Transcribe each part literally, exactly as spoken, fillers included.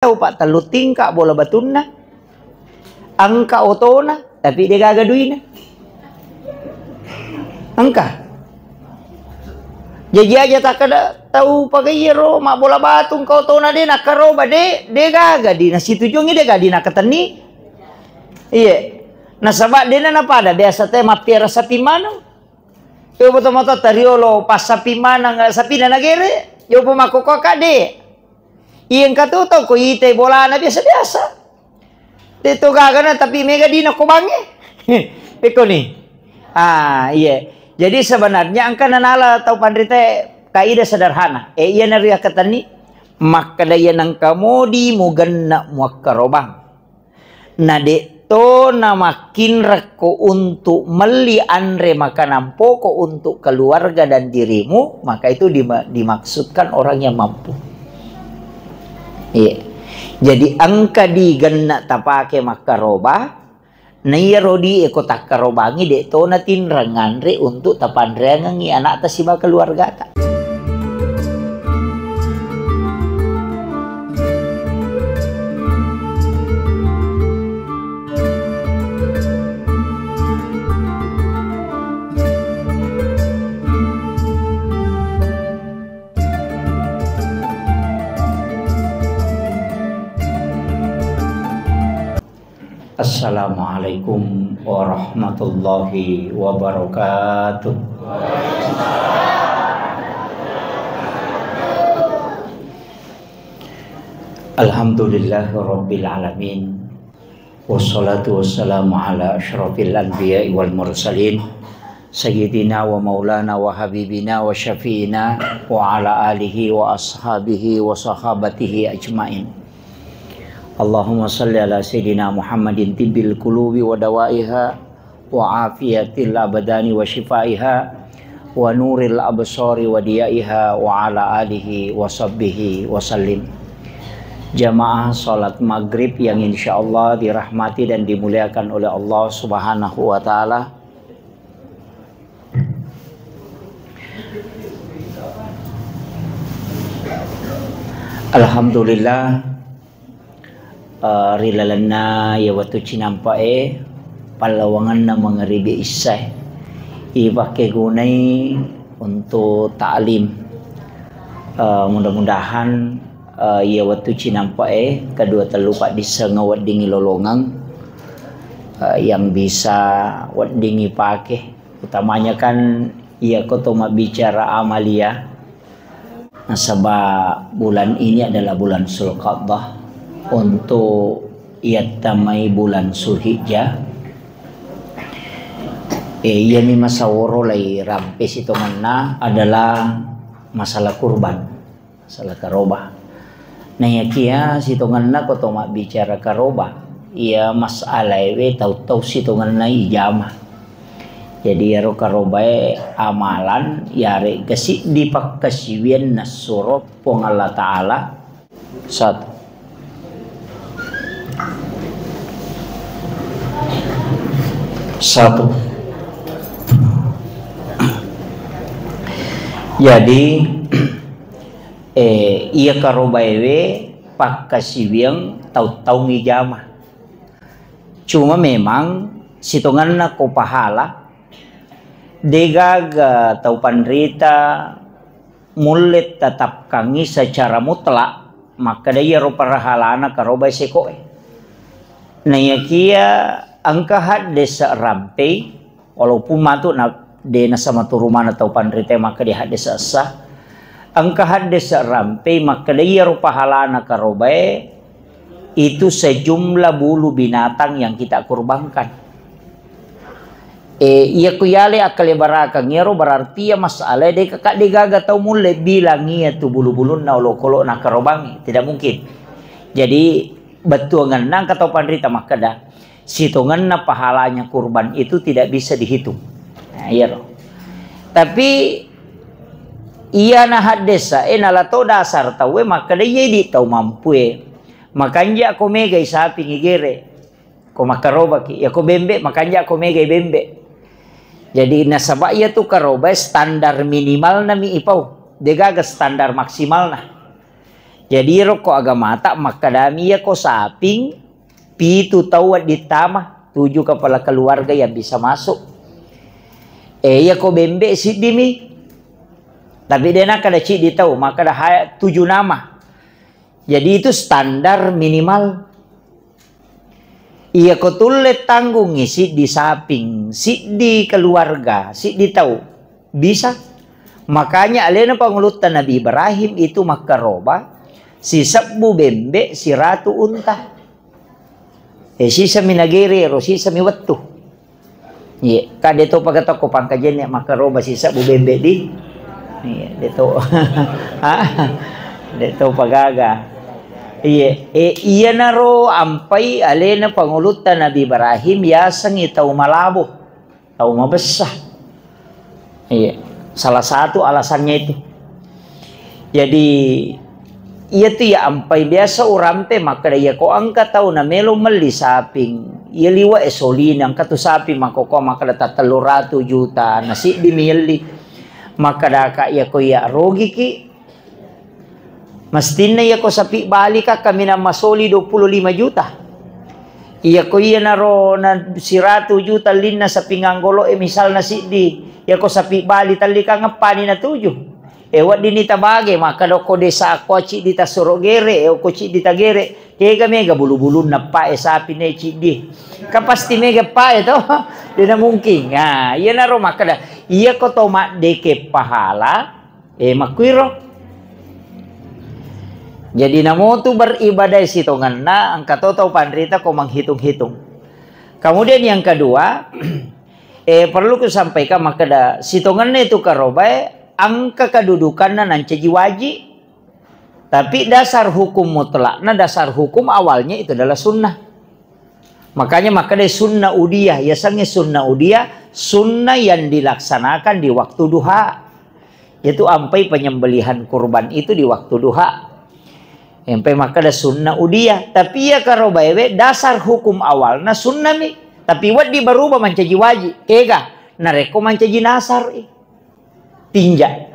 tau, Pak, tellu tingka bola batunna. Engka otona, tapi de' gaga duina. Engka. Jaji aja takkeda tau pagaia ro mabbola batu engka otona de' nakkaroba, de', de' gaga di nasitujuangi, de' gaga di nakatenni. Iye. Nasaba de'na napada biasa te mappiara sapi maneng. Yopo tomatoatta riolo passapi maneng, sapina nagere, yopo makkokkoe kadde. Iya engka tu tau ko itai bolana biasa-biasa. De' to gagana tapi mega dina ko bangnge. Pekko ni. Ah, iya. Jadi sebenarnya engka nanala tau panrita kaidah sederhana. Eh, iya nariakkatenni makkeda iya nengka modi mugenna muakkarobang. Na de' to namakkinrekko untuk melli anre makanan pokok untuk keluarga dan dirimu, maka itu dima-, dimaksudkan orang yang mampu. Iya. Jadi engka di genna tapake makkaroba, na iyaro di e ko takkarobangi de' to natinreng anre untuk tapanreangengi anakta siba keluargata. Assalamualaikum warahmatullahi wabarakatuh. Alhamdulillahirabbil alamin. Wassalatu wassalamu ala asyrafil anbiya'i wal mursalin, sayyidina wa maulana wa habibina wa syafi'ina wa ala alihi wa ashabihi wa sahabatihi ajmain. Allahumma salli ala sayyidina Muhammadin tibbil qulubi wa dawaiha wa afiyatil abdani wa syifaiha wa nuril absari wa diyaiha wa ala alihi wa sahbihi wa sallim. Jamaah salat maghrib yang insyaallah dirahmati dan dimuliakan oleh Allah Subhanahu wa Ta'ala. Alhamdulillah, eh, ri lalenna iya wettu cinampe'e, pallawangenna mangaribi issae, ipakkegunai untuk taklim. Eh, mudah-mudahan, eh, iya wettu cinampe'e kedua tellu paddissengeng weddingngi lolongeng, eh, yang bisa weddingngi pake. Utamanya kan iya ko to mabbicara amalia, nasaba bulan ini adalah bulan Zulqa'dah untuk iyattamai bulan Zulhijjah. Eh, iyami masaworo lai rampe sitongenna adalah masalah kurban. Masalah karoba. Naiyakiya sitongenna ko to mabbicara karoba, iya masalaewe tau-tau sitongenna ijama. Jadi iyaro karobae amalan, iyarega siddi pakkasiwiang nassuro Puang Allah Ta'ala. Satu. Satu. Jadi, eh, iya karobaewe pakkasiwiang tau-taung ijama. Cuma memang sitongenna ko pahala, degaga tau panrita mulle tetapkangngi secara mutlak, makkeda iyaro pahalana karobai sekoe. Naiyakiya engka haddese rampei, walaupun matu na de nasamaturu maneng tau panrita makkeda haddese essa, engka haddese rampei makkeda iyaro pahalana karobae itu sejumlah bulu binatang yang kita kurbankan. Eh, iya ku yale akkalebarakang iyaro berarti iya masalae de ka, de gaga tau mulle bilang iya tu bulu-bulunna olokolo na karobangi. Tidak mungkin. Jadi, bettuangenna engka tau panrita makkeda, sitongenna pahalanya kurban itu tidak bisa dihitung. Nah, iyaro. Tapi, iyana haddesa, eh, nala to dasar tauwe makkeda, iya idi tau mampue. Makanja ko megai sapi ngigere. Ko makkarobaki, iya ko bembe, makanja ko megai bembe. Jadi, nasaba iya tu karobae standar minimalna mi ipau. Degaga standar maksimalna. Jadi, iyaro ko agamata makkedami, iyako saping, pitu tau wedding tama, tujuh kepala keluarga yang bisa masuk. Eh, iyako bembe siddimi. Tapi de nakkeda ciddi tau, makkeda ha-, tujuh nama. Jadi, itu standar minimal. Iyako tulle tanggungngi siddi saping, siddi keluarga, siddi tau, bisa. Makanya alena pangulutta Nabi Ibrahim itu makkaroba sisebbu bembe, siratu unta. Eh, sisami nagere ro, sisami wettu. Iya, ka de to paga tokko pangkajenne makkaroba sisebbu bembe di. Iya, de to. Ah, de to pagaga. Iya, eh, iyanaro ampai alena pangulutta Nabi Ibrahim yasengngi tau malabo, tau mabessa. Iya, salah satu alasannya itu. Jadi, iya tu ya ampai biasa urampe makkeda, iya ko engka tau na melo melli saping, iya liwa e solina, engka tu saping makkokko makkeda ta tellu ratu juta, na siddi mi yelli. Makkeda ka iya ko iya rogiki, mestinna iya ko sapi bali ka kaminang masoli dua puluh lima juta. Iya ko iyanaro na siratu juta ellinna sapi nganggolo e misalna siddi. Iya ko sapi bali telli ka ngeppani na tuju. E weddini tabage, makkeda ko desa ko ciddi tasoro gere, e ko ciddi tagere. Kega mega bulu-bulunna pa e sapi ne ciddi. Ka pasti mega pa e to. Dena mungkin. Nah, iyanaro makkeda, iya ko to maddeke pahala, Eh, makkuiro. Jadi, namotu beribadah sitongenna, engka to tau panrita ko menghitung-hitung. Kemudian yang kedua, eh, perlu kusampaikan makkeda, sitongenna itu karobae, engka kedudukanna nancaji wajib. Tapi dasar hukum mutlakna, dasar hukum awalnya itu adalah sunnah. Makanya makkeda sunnah udiyah, yasengnge sunnah udiyah, sunnah yang dilaksanakan di waktu duha. Yaitu ampai penyembelihan kurban itu di waktu duha. Ampai makkeda sunnah udiyah. Tapi iya karobaewe dasar hukum awalna sunnah mi. Tapi wedding berubah mancaji wajib. Kega? Narekko mancaji nasar i. Tinja.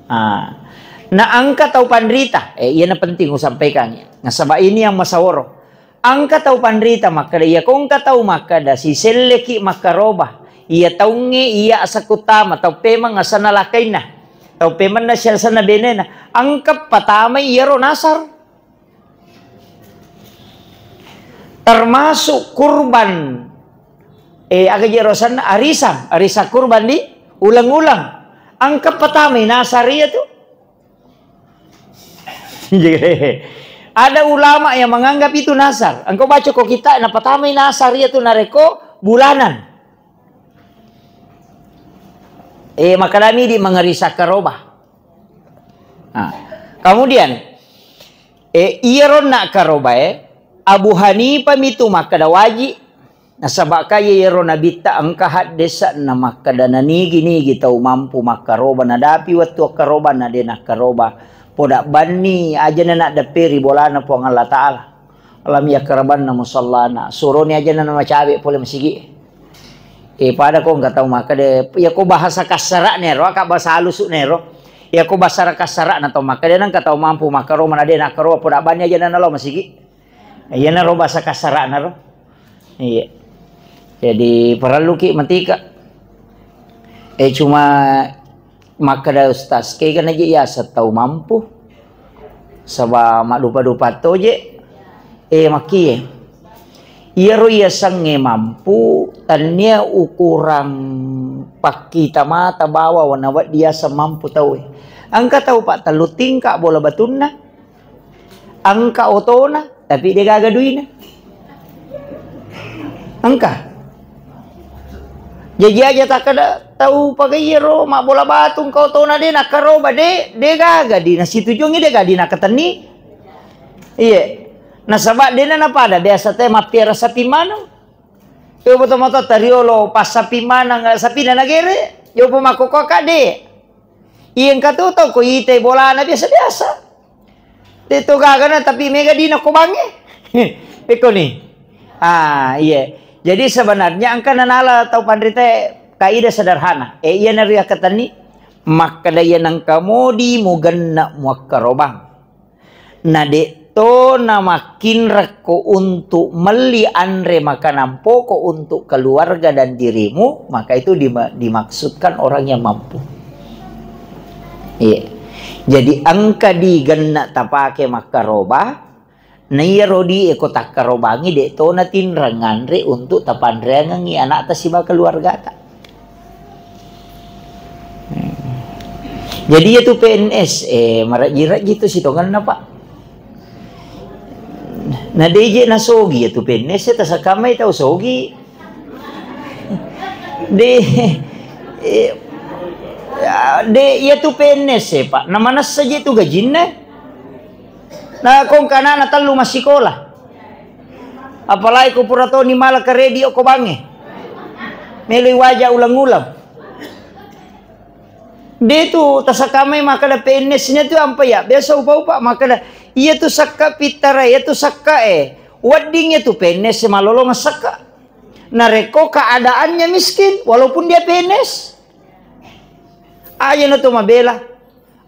Ah. Na engka tau panrita, eh, iyana penting usampaikan. Nasaba ini yang masaworo. Engka tau panrita makkeda, iya ko engka tau makkeda, siselleki makkaroba. Iya taungnge, iya asakutama, tau pemeng asenna lakainna. Tau pemenna siasenna benena. Engka patamai iyaro nasar. Termasuk kurban, eh, aga je rosanna arisan, arisan kurban di ulang-ulang. Engka patamai nasar iya tu. Ada ulama yang menganggap itu nasar. Engkau baca ko kita, na patamai nasar iya tu narekko bulanan. Eh, makadami di mengerisa karoba. Nah, kemudian, eh, iyaro na karobae, Abu Hanifah mitu makkeda wajib. Nasaba kaya iyaro nabitta engka haddesa'na makkeda nanigi-nigi tau mampu makkaroba, nadapi wettu akkaroba, na de nakkaroba. Poda banni ajana naddepperi bolana Puang Allah Ta'ala. Lami akkarabanna musallana, suroni ajana namacawe pole masigi. Eh, pada ko engka tau makkeda, iya ko bahasa kassara'na ero, aka bahasa halusu'na ero. Iya ko bahasa kassara'na tau makkeda, nengka tau mampu makkaroba, na de nakkaroba, poda banni ajana nalo masigi. Iyanaro bahasa kassara'na ro. Iya. Jadi, parelluki matika. Eh, cuma makkeda ustaz, kegana je yaseng tau mampu. Saba maddupa-dupa toje. Eh, makkie. Iyaro yasengnge mampu, tania ukurang pakkita mata bawa wana weddi yaseng mampu tauwe. Engka tau pa tellu tingka bola batunna. Engka otona, tapi de gaga duina. Engka. Jaji aja takkeda tau pagaiyaro mabbola batu engka otona de nakkaroba de, de gaga di nasitujuangngi de gaga di nakatenni. Iye. Nasaba dena napada biasa te mappiara sapi maneng. Yo boto moto tariolo passapi maneng sapina nagere. Yo pemakkokkoka de. Iya engka tu tau ko itai bolana biasa-biasa. De to gagana tapi mega dina ko bangnge. Pekko ni. Ah, iya. Jadi sebenarnya engka nanala tau panrita kaidah sederhana. Eh, iya nari akkatenni makkeda iya nengka modi mugenna muakkarobang. Na de' to na makkinrekko untuk melli anre makanan pokok untuk keluarga dan dirimu, maka itu dima-, dimaksudkan orang yang mampu. Iya. Jadi engka di genna tapake makkaroba, na iyaro di e ko takkarobangi de' to na tinreng anre untuk tapanreangengi anakta siba keluargata. Hmm. Jadi iyatu P N S, eh, marejji-rejji tu sitongenna, Pak. Na de' je nasogi iyatu P N S, tasakamai tau sogi. De', eh, ya, de' iyatu P N S e, Pak. Na manessa je tu gajinna. Na kongka anakna tellu massikola. Apalagi ko pura toni mala karedi okko bangnge. Meloi waja ulang-ulang. De' tu tasakamai makkeda P N S-nya tu ampa ya. Biasa upa-upa makkeda, iyatu sakka pittara, iyatu sakka e. Wedding iyatu P N S malolongeng sakka. Narekko keadaannya miskin, walaupun dia P N S. Aja na to mabela.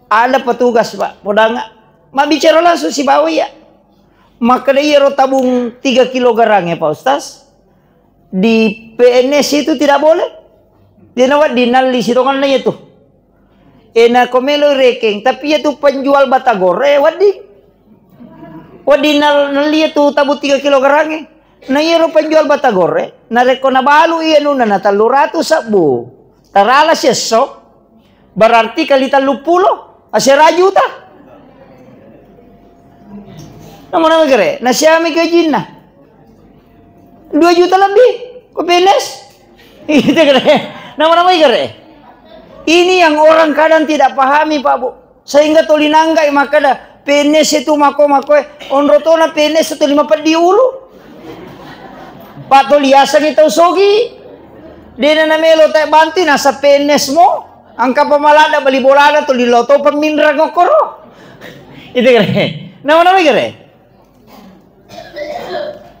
Ada petugas, Pak, podanga. Mabbicara langsung sibawa iya. Makkeda iyaro tabung tiga kilogram ya, Pak Ustaz. Di P N S itu tidak boleh. Dia nawa dinalli sitonganna itu. Eh, na ko melo rekeng, tapi iyatu penjual batagor, eh, wedding. Wedding nal-, nelli iyatu tabung tiga kilogram e. Na iyaro penjual batagor e, narekko nabalu iya nuna na tellu ratu sebbu. Tarala siesso, berarti kali tellu pulo, asera juta. Nama-nama gere, na siami gajinna. Dua juta lebih, ko P N S. Itu gere. Nama-nama gere. Ini yang orang kadang tidak pahami, Pak Bu. Sehingga tuli nanggai makkeda, P N S itu mako-mako, eh, onro tona P N S tu lima peddi ulu. Pak tuli yasengi tau sogi. Dena namelo tae bantu nasa P N S mo. Angka pamalada bali bolana tuli lo to pemminrang okkoro. Itu gere. Nama-nama gere.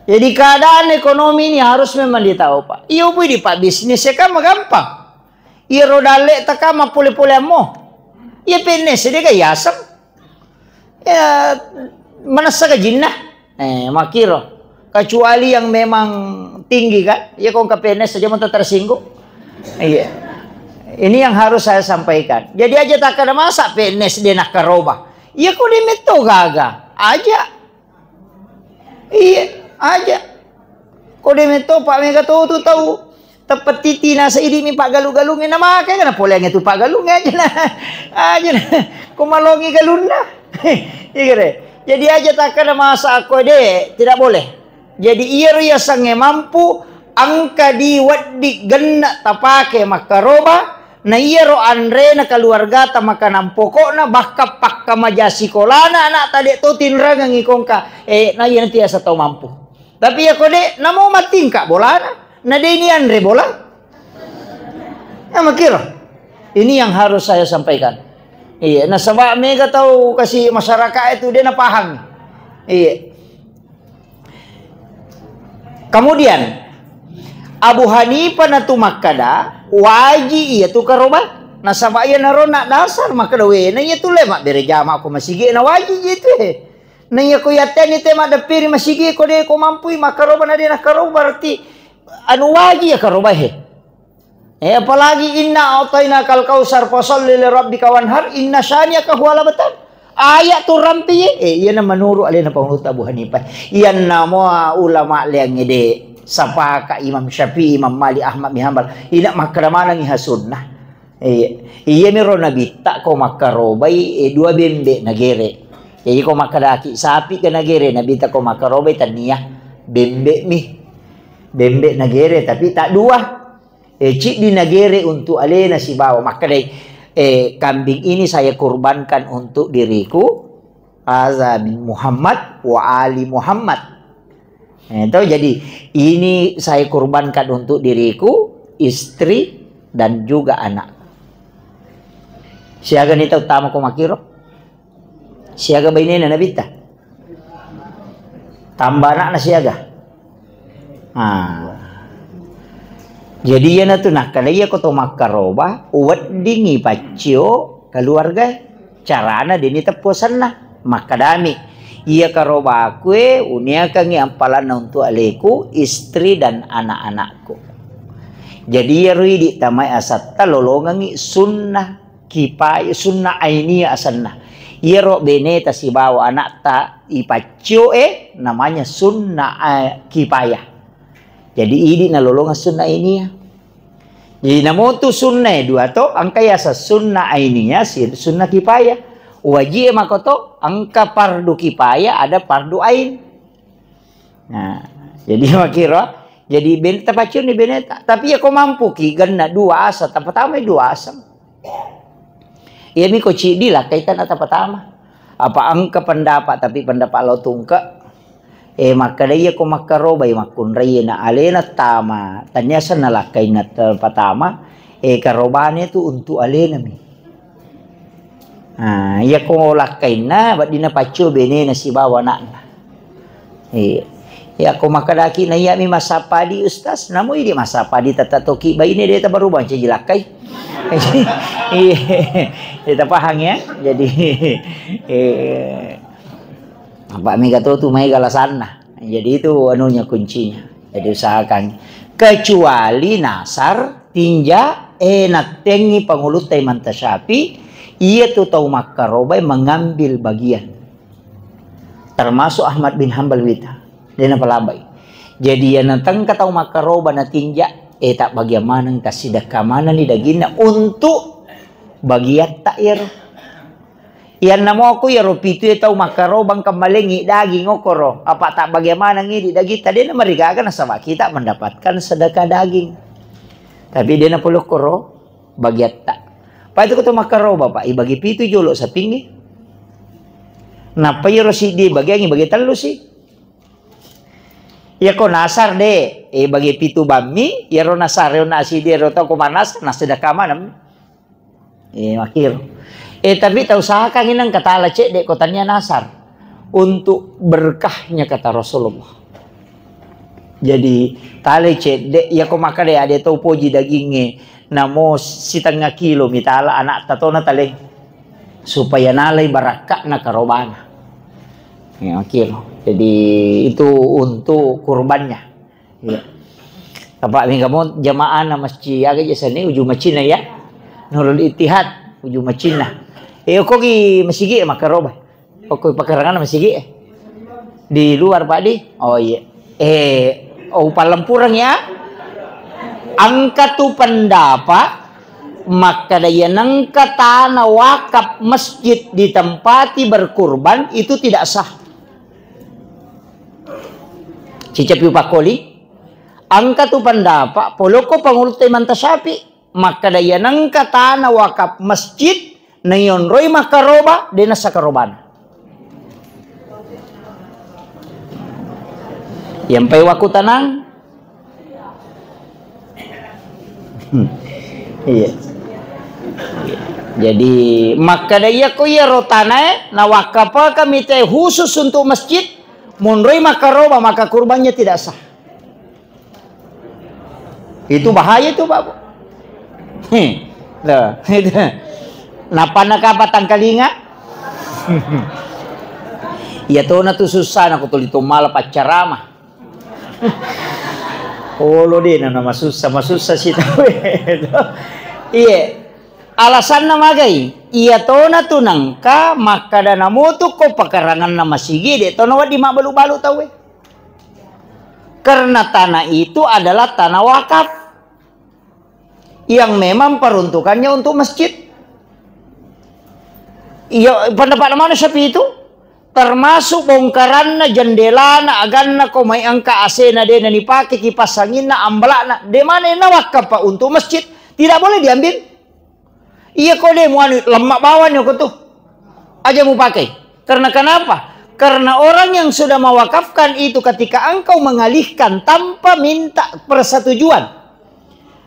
Jadi keadaan ekonomi ini harus memang ditahu, Pak. Iyo pui di Pak bisnis ya kan gampang. Iyaro dalle'ta ka mappole-poleammo. Iya P N S de' ga yaseng. Ya, manessa gajinna. Eh, makkiro. Kecuali yang memang tinggi kan. Iya ko engka P N S aja mau tersinggung. Iya. Ini yang harus saya sampaikan. Jadi aja takkeda masa P N S de' nakkaroba. Iya ko de' metto gaga. Aja. Iya, aja. Ko de' metto, Pak, mega to tu tau. Teppetiti nasa idi' mi paggalu-galungnge, na make kana poleangnge tu paggalungnge aja na. Aja na. Ko malongi galunna. Iya de'. Jadi aja takkeda masa ko de', tidak boleh. Jadi iyaro yasengnge mampu engka di wedding genna tapake makkaroba, na iyaro anrena keluargata makanan pokokna, bahkan pakkamaja sikolana anakta de' to tinrangengi kongka, eh, na iya nanti asa tau mampu. Tapi iya ko de', namo mattingka bolana, na de' ni anre bola. Ya, makkiro. Ini yang harus saya sampaikan. Iya, nasaba mega tau kasi masyarakat itu de' napahang. Iya. Kemudian, Abu Hanifah natu makkeda, waji iya tu karoba. Nasaba iya naro na dasar makkeda, we, na iya tu le mabbere jama ko masigi na waji iya tu, eh. Na iya ko yatteni te maddeppiri masigi ko de' ko mampui makkaroba na de' nakkaroba berarti anu waji ya karoba he. Eh, apalagi inna a'tainakal kautsar fasalli li rabbika wanhar inna syani'aka huwal abtar. Ayat tu rampi ye. Eh, iyana menurut alena panguluta Abu Hanifah. Iyanna mua ulama leangnge de'. Sapaka Imam Syafi'i, Imam Malik, Ahmad bin Hanbal. Ina makkeda manengi ha sunnah. Iya. Iya miro nabitta ko makkarobai, eh, dua bembe nagere. Jadi ko makkedaki sapi ke nagere, nabitta ko makkarobai tania bembe mi. Bembe nagere tapi tak dua. Eh, ciddi nagere untuk alena sibawa makkedai, eh, kambing ini saya kurbankan untuk diriku, hadza min Muhammad wa ali Muhammad. Eh, to, jadi ini saya kurbankan untuk diriku, istri, dan juga anak. Siaga ni tau tama ko makkiro? Siaga bainena nabitta? Tambah anakna siaga? Ah. Jadi iyanatu nakkeda iya ko to makkaroba, weddingi paccio keluarga. Carana deni teppo senna. Makkedami, Iya karobaku e uniakangngi ampalanna untuk aleku, istri dan anak-anakku. Jadi iyaro idi tamai asatta lolongengngi sunnah kipaya, sunnah ainiyah asenna. Iyaro beneta sibawa anakta ipaccio e namanya sunnah, eh, kipaya. Jadi idi nalolongeng sunnah ainiyah. Jadi namotu sunnae dua to, engka yaseng sunnah ainiyah, si-, sunnah kipaya. Wajib e makoto, engka fardu kipaya, ada fardu ain. Nah, jadi makkiro, jadi ben-, tapaccioni beneta. Tapi ya ko mampuki genna dua aseng, tapatamai dua aseng. Iyami ko ciddi lakkai tanna tapatama. Apa engka pendapat, tapi pendapat lo tungke. Eh, makkeda iya ko makkarobai makkunrai na alena tama, tania senna lakkainna te-, patama, eh, karobane tu untuk alena mi. Nah, iya ko lakkainna, weddinna paccio benena sibawa anakna. Iya. Iya ko makkedaki na iya mi massapadi, Ustaz, namo idi massapadi tetta toki baine de tabaru banca jilakkai. Iya, kita paham ya. Jadi, eh, Apa mega to tu maega alasanna. Jadi itu anunya kuncinya. Jadi usahakan. Kecuali nasar, tinja, eh, nattengi pangulutta Imam Syafi'i, iya tu tau makkarobai mengambil bagian. Termasuk Ahmad bin Hambal wita. Dena palabai. Jadi ya natengka tau makkaroba natinja, eh, tak bagian maneng, tasidekka maneng di daginna untuk bagian tak iyaro. Iyanna moko iyaro pitu e tau makkarobang kemmalengngi daging okoro, apa tak bagaimana ngidi daging ta dena marigaga nasaba kita mendapatkan sedekah daging. Tapi dena pole okoro bagiatta. Pak itu ko to makkaroba, Pak, ibagi pitu jolo sapingi. Nappa iyaro siddi bagiangi bagi tellu si. Iya ko nasar de, eh, bagi pitu bammi, iyaro nasar, iyaro nasi de, iyaro tau ko manas, nassedekah maneng. Eh, makkiro. Eh, tapi tausahakangngi nengka tala cedde ko tania nasar. Untuk berkahnya kata Rasulullah. Jadi, tala cedde, iya ko makkeda ade tau poji dagingnge, namo sitengnga kilo mitala anak tatona taleng. Supaya nalai barakka'na karobana. Ya, makkiro. Jadi, itu untuk kurbannya. Iya. Apa mingga mo jamaah na masjid aga je seni uju macinna ya. Nurul Ittihad uju macinna. Eh, ko ki masigi makkaroba. Okko pakarangan masigi. Di luar, Pak, di? Oh, iya. Eh, oh, palempureng ya. Engka tu pendapat makkeda iya nengka tanah wakaf masjid ditempati berkurban itu tidak sah. Cicapi upakkoli, engka tu pendapat polokko pangulutta Imam Syafi'i, makkeda iya nengka tanah wakaf masjid naionroi makkaroba, de nassa karobana. Yampai wakku tanang. Hmm. Iya. Jadi, makkeda iya ko iyaro tanae, nawakkapakami te khusus untuk masjid, monroi makkaroba, maka kurbannya tidak sah. Itu bahaya itu, Pak. Heh. Loh, itu. Nappa nakapa tangkalinga? Iya tona tu susah, nako tuli to mala paccarama. Olo de na masussa, masussa si tau e. Iye. Alasanna magai? Iya tona tu nengka makkada namotu ko pakaranganna masigi, de tona wedding mabbalu-balu tau e. Karena tanah itu adalah tanah wakaf yang memang peruntukannya untuk masjid. Iya, pendapat mana Syafi'i itu? Termasuk bongkaranna, jendelana, aganna, ko mai engka A C-na de na nipake, kipas anginna, ambalakna, de mana na wakaf, Pak, untuk masjid, tidak boleh diambil. Iya ko de muanu lemma bawang ko tu. Aja mupakai. Karena kenapa? Karena orang yang sudah mewakafkan itu ketika engkau mengalihkan tanpa minta persetujuan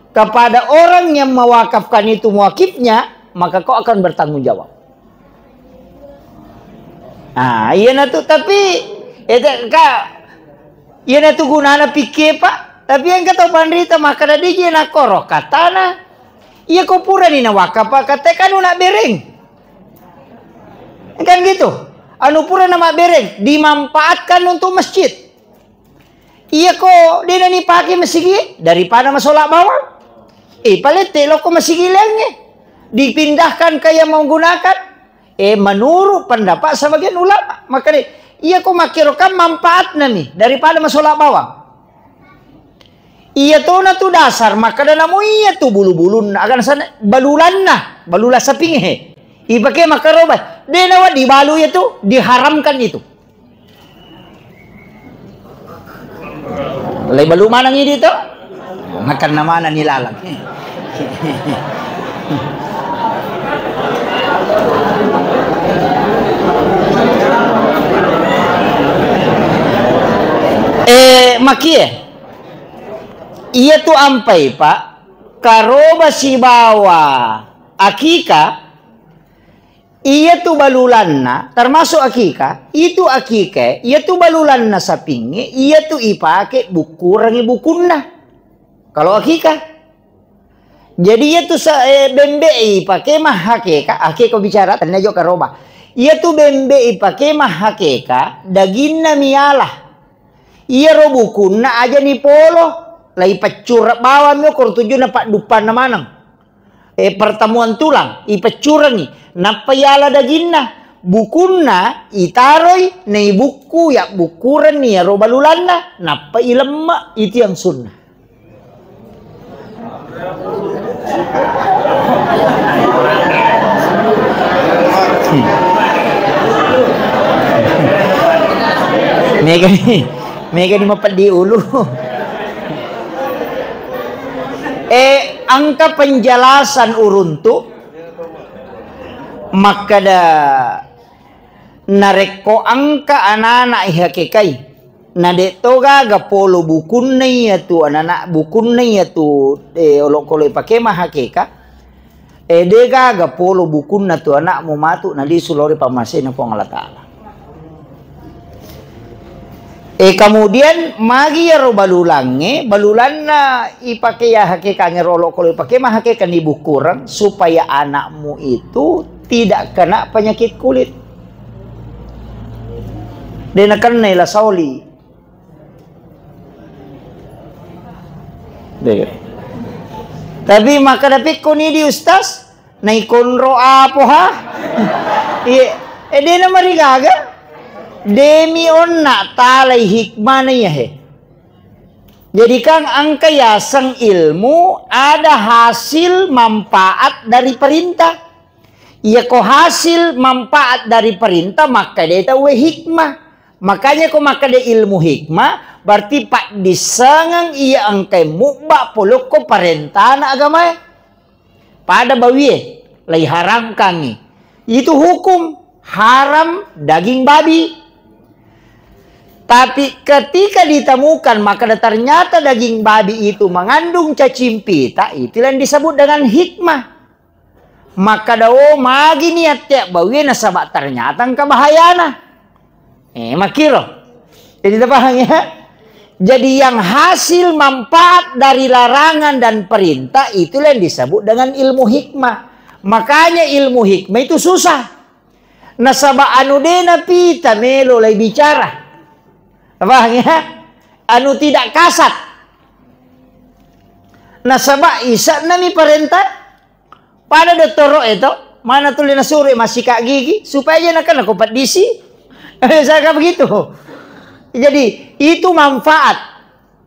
kepada orang yang mewakafkan itu muakifnya, maka kau akan bertanggung jawab. Ah, iya na tu, tapi, eh, ka, iya na tu gunana pikke, Pak. Tapi engka tau panrita makkada de je na koro katana. Iya ko purani na wakaf, Pak, kata kanu na bereng. Kan gitu. Anu pura namabbereng, dimanfaatkan untuk masjid. Iyako de' nanipake masigi, daripada masola bawang. Eh, palette lokko masigi laingnge. Dipindahkan ke yang menggunakan. Eh, menurut pendapat sebagian ulama. Makanya, iyako makkiro kan manfaatna mi daripada masola bawang. Iya tona tu dasar, makkeda namo iya tu bulu-bulunna, aga nasana balulanna, balula saping he. Ipake makkaroba, de' nawa dibalu iya tu, diharamkan itu. Lai balu maneng idi to? Makanna maneng ni lalang. Eh, makie. Iya tu ampai, Pak, karoba sibawa akika, iya tu balulanna, termasuk akika, itu akika, iya tu balulanna sapingnge, iya tu ipake bukkurengi bukunna. Kalau akika. Jadi iya tu sa-, eh, bembe ipake mahakeka, akeka bicara, tania jo karoba. Iya tu bembe ipake mahakeka, daginna miala. Iyaro bukunna aja ni polo, lai peccureng bawang mi okor tujunna padduppanna maneng. Eh, pertemuan tulang, ipeccurengi, nappa yala daginna. Bukunna itaroi, naibukku, yabbukkurenni iyaro balulanna, nappa ilemme, itu yang sunnah. Mega ni, mega ni mapeddi ulu. Eh, engka penjelasan uruntu makkeda narekko engka anana ihakekai. Na de' to gaga polo bukunna iya tu anana, bukunna iya tu, eh, olokolo ipake mahakeka, eh, de' gaga polo bukunna tu anakmu matu nalisu lao ri pammasena Puang Allah Ta'ala. Eh, kemudian magi iyaro balulangnge, balulanna ipake ya hakekangnge ro olokolo ipake mahakeka ni bukkureng supaya anakmu itu tidak kena penyakit kulit. De' nakennai la saoli. Deh. Tapi makkeda pikkuni di Ustaz, naikonro apo ha? Iya, eh, de' namarigaga. Demi onna talai hikmana iya he. Jadi kan engka yaseng ilmu ada hasil manfaat dari perintah. Iyako hasil manfaat dari perintah, makkedai tauwe hikmah. Makanya ko makkeda ilmu hikmah, berarti paddissengeng iya engkae mubba polokko parentana agamae. Pada bawie, laiharamkangngi. Itu hukum haram daging babi. Tapi ketika ditemukan, maka ternyata daging babi itu mengandung cacing pita, itulah yang disebut dengan hikmah. Makkeda, "Oh, magi ni attea bawie nasaba ternyata engka bahayana." Eh, makkiro. Jadi, tapahang ya? Jadi, yang hasil manfaat dari larangan dan perintah, itulah yang disebut dengan ilmu hikmah. Makanya ilmu hikmah itu susah. Nasaba anu de napita melo lai bicara. Tapahang ya? Anu tidak kasat. Nasaba isa'na mi parentah. Pada dottoro'e to, mana tuli nasuro massika gigi, supaya je nakenna ko paddisi. Misalkan begitu. Jadi, itu manfaat.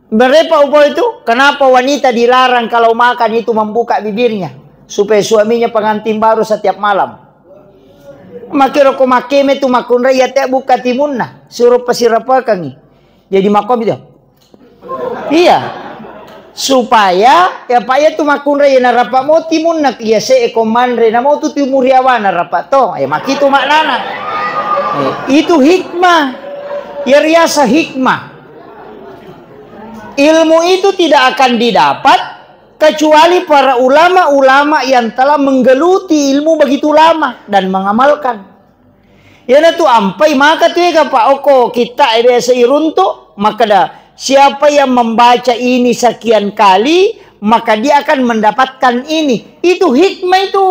Berepa upo itu, kenapa wanita dilarang kalau makan itu membuka bibirnya? Supaya suaminya pengantin baru setiap malam. Makkiro ko makkeme tu makkunrai ate buka timunna, suruh pasirapakangi. Jadi makom itu. Iya. Supaya, ya, Pak, ya, tu makkunrai, ya, narapa mo timunna, ya, se, e, ko manre, na mo tu timuriawa, narapa to. Ya, makitu maknana. Eh, itu hikmah. Ya, riasa hikmah. Ilmu itu tidak akan didapat kecuali para ulama-ulama yang telah menggeluti ilmu begitu lama dan mengamalkan. Iyanatu ampai maka tu ega, Pak, okko kitta e biasa iruntu, makkeda, "Siapa yang membaca ini sekian kali, maka dia akan mendapatkan ini." Itu hikmah itu.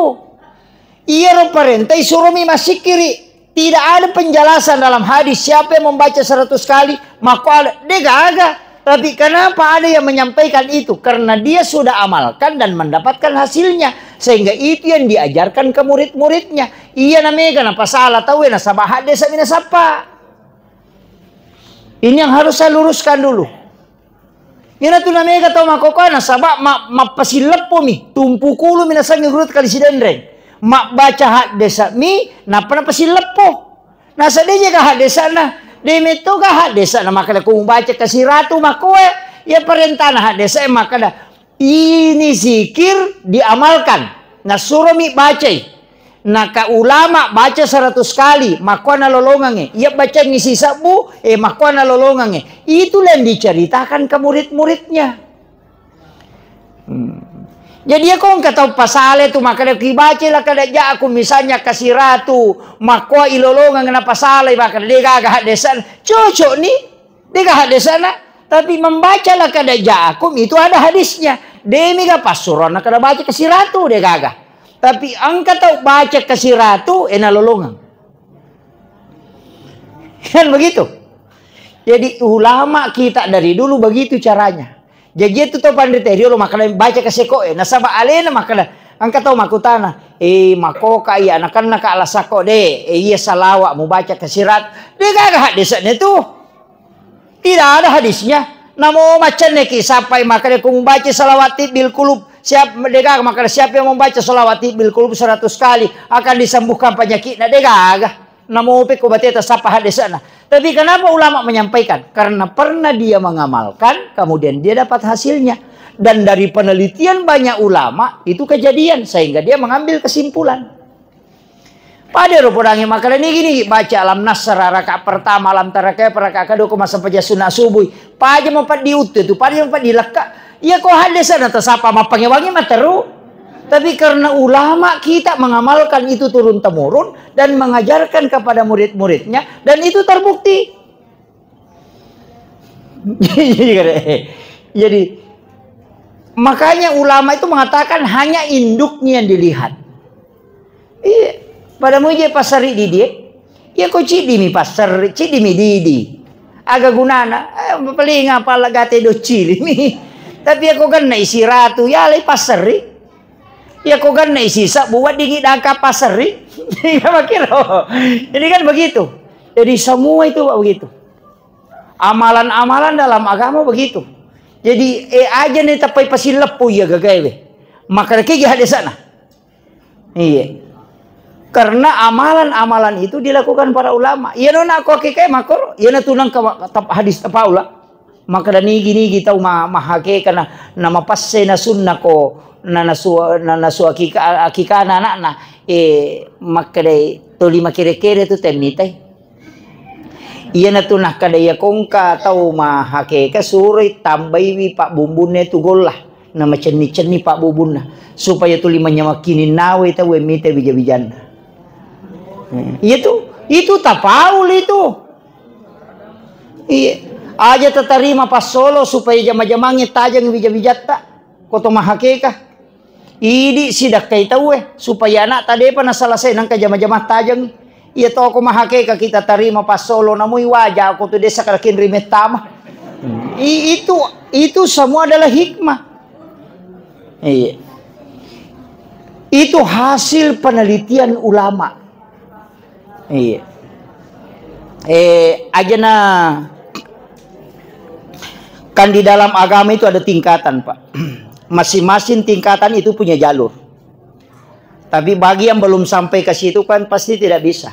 Iyaro parenta isuromi massikkiri. Tidak ada penjelasan dalam hadis siapa yang membaca seratus kali, maka ada. Dia gaga. Tapi kenapa ada yang menyampaikan itu? Karena dia sudah amalkan dan mendapatkan hasilnya. Sehingga itu yang diajarkan ke murid-muridnya. Iya namega napasala tau, nasaba hadde sami nasappa. Ini yang harus saya luruskan dulu. Iyana tu namega tau makkokkoe nasaba ma-, mappasileppomi, tumpu kulumi nasengngi guru kali Sidenreng. Mabbaca haddese'mi, nappa napasileppo. Nasa de jaga haddese'na, de mettoga haddese'na makkeda ko mubaca kasiratu makkoe, iya parentana haddese'e makkeda, ini zikir diamalkan, nassuromi bacai. Naka ulama baca seratus kali, makkuana lolongangnge. Iya bacangngi sisebbu, eh, makkuana lolongangnge. Itulah yang diceritakan ke murid-muridnya. Hmm. Jadi, iya ko engka tau pasale tu, makkeda ki baca la kada jaku, misalnya kasiratu, makkua ilolongang na pasalai, makkeda de gaga haddesan. Cocok ni. Dega haddese'na, tapi membaca la kada ja'akum itu ada hadisnya. Demiga passuroanna kada baca kasiratu, degaga. Tapi engka tau baca kasiratu, ena lolongang. Kan begitu? Jadi ulama kita dari dulu begitu caranya. Jadi itu tau panrita riolo makkeda baca kaseko e, nasaba alena makkeda engka tau makkutana, eh, makoka iya anakanna ka alasako de, eh, iya salawa mubaca kasirat. Degaga haddese'na tu. Tidak ada hadisnya. Namo macenneki sappai makkeda ko mubaca salawat tibbil kulub, siap degaga makkeda siapa yang membaca salawat tibbil kulub seratus kali akan disembuhkan penyakitnya, degaga. Namo pe ko bateta sappa haddese'na. Tapi kenapa ulama menyampaikan? Karena pernah dia mengamalkan, kemudian dia dapat hasilnya. Dan dari penelitian banyak ulama itu kejadian sehingga dia mengambil kesimpulan. Pada ro podangnge makkeda nigi-nigi baca alam nasra rakaat pertama, alam tara kaifa rakaat kedua, ko massempajang sunna subuh. Paja mapeddi uttu tu, paja mapeddi lekka. Iya ko haddese'na tasappa mappangewangi materu. Tapi karena ulama kita mengamalkan itu turun temurun dan mengajarkan kepada murid-muridnya dan itu terbukti. Jadi makanya ulama itu mengatakan hanya induknya yang dilihat. Iya, pada muje passerri didi, eh. Iya ko ciddi mi passerri, ciddi mi didi. Aga gunana? Eh, paling apa lagate doccili mi. Tapi iya ko genna isi ratu, ya lai passerri. Iya ko genna isi sebbu weddingi dangka passerri. Iya makiro. Jadi kan begitu. Jadi semua itu, Pak, begitu. Amalan-amalan dalam agama begitu. Jadi, eh, aja nih tepai pasileppo iya gagae we. Maka kegi hadesana. Iya. Karena amalan-amalan itu dilakukan para ulama. Iya nona ko keke makor, iya na tunang ke hadis tapaula. Maka dan nigi-nigi tau ma-, mahakeka na, na mapasse na sunna ko, na nasu-, na nasu akika-, akikana anakna. Eh, makkedai toli makere-kere tu temmitai. Iyanatu nakkeda, iya kongka tau mahakeka suroi tambaiwi pabbumbunna tu golla, na macenni-cenni pabbubunna, supaya tuli manyameng kininnawe tau e mita wija-wijanna. Eh, iya tu, itu tapaul itu. Iya, aja tatarima passolo supaya jama-jamangnge tajeng wija-wijatta, ko to mahakeka. Idi sidakkai tauwe, supaya anakta depa nasalasai nangka jama-jama tajeng. Iya toko mahakeka kita tarima passolo, namui waja ko tu desa kalakin rimettama. I-, itu, itu semua adalah hikmah. Iya. Itu hasil penelitian ulama. Iya. Eh, ajana kan di dalam agama itu ada tingkatan, Pak. Masing-masing tingkatan itu punya jalur. Tapi bagi yang belum sampai ke situ kan pasti tidak bisa.